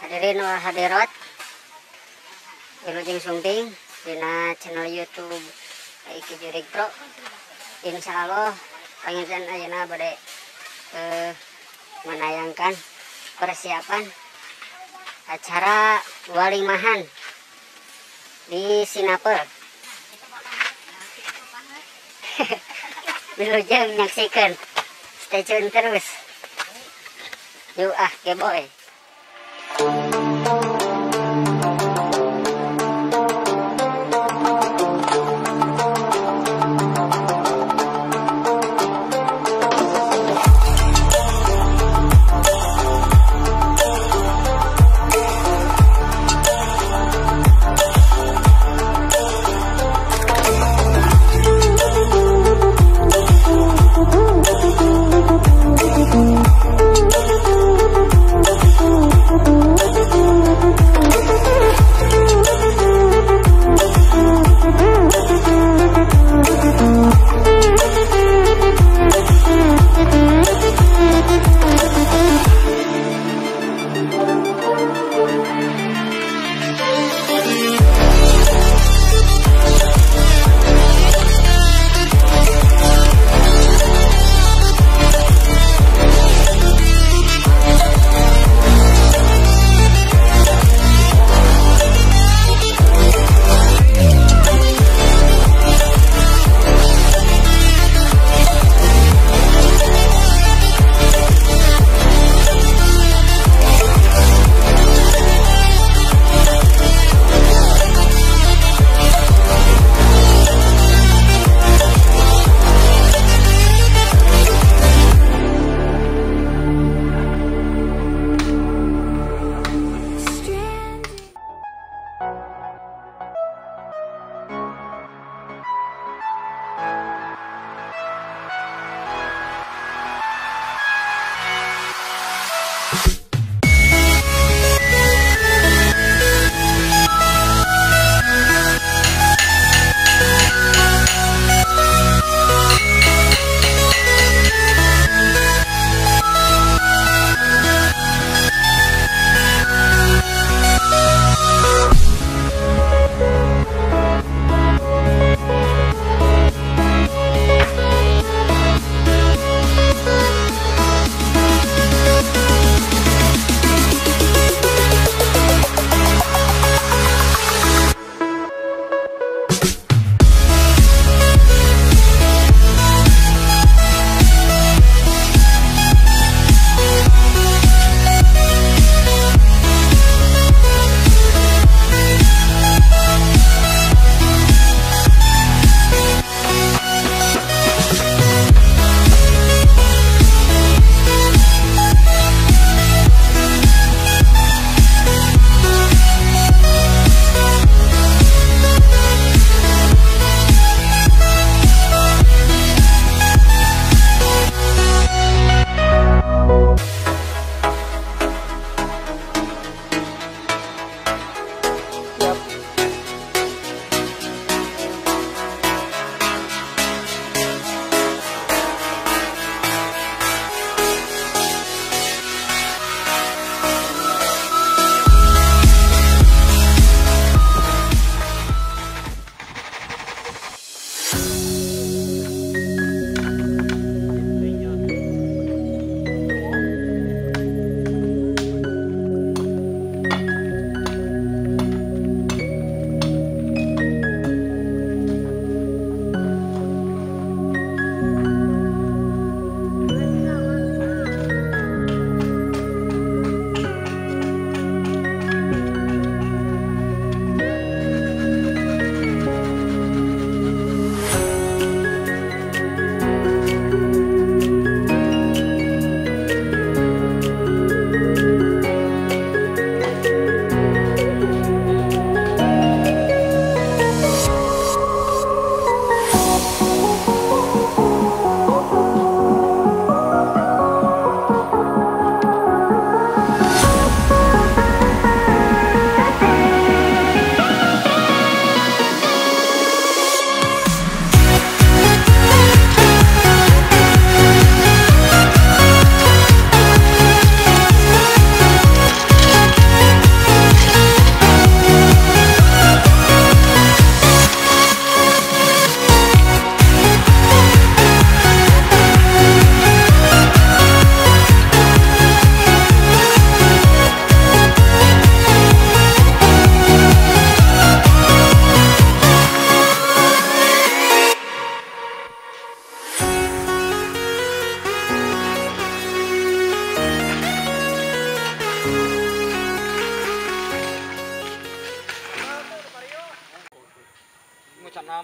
Hadirin wal hadirat, wilujeng sumping dina channel YouTube Iki Jurig Pro. Insya Allah panginten ayeuna bade menayangkan persiapan acara walimahan di Sinapel. Wilujeng nyaksikan, stay tune terus. Yuk ah geboy.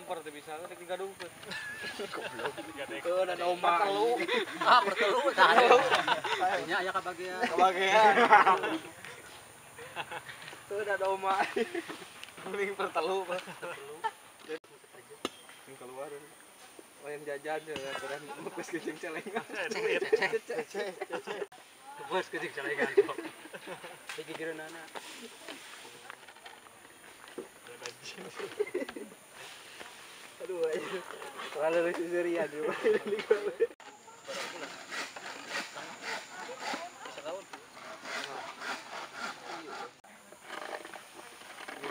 Koper teh bisa teh digadungkeun. Goblok. Heuh da domba. Pertelu. Ah, pertelu tah. Nya aya kabagean. Kabagean. Tuh da domba. Mending pertelu. Pertelu. Keluar. Lain jajan ya, aturan bekas kecing celengan. Cece. Bekas kecing celengan. Iki gigireunana. Aduh, terlalu lucu serian di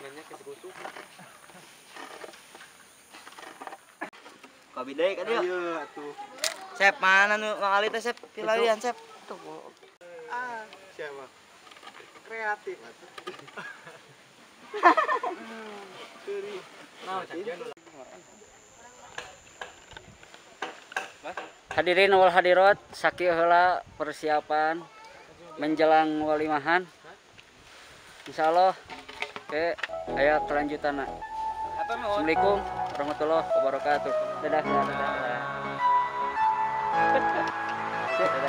nanya ke segusuh. Kabidai kan ya? Iya atuh. Sep, mana nu Mang Ali teh Sep? Pilarian Sep. Tuh. Ah, siapa? Kreatif atuh. Hadirin wal hadirat, sakieu heula persiapan menjelang walimahan. Insyaallah ke aya kelanjutanna. Assalamualaikum warahmatullahi wabarakatuh. Dadah, dadah, dadah. Dadah.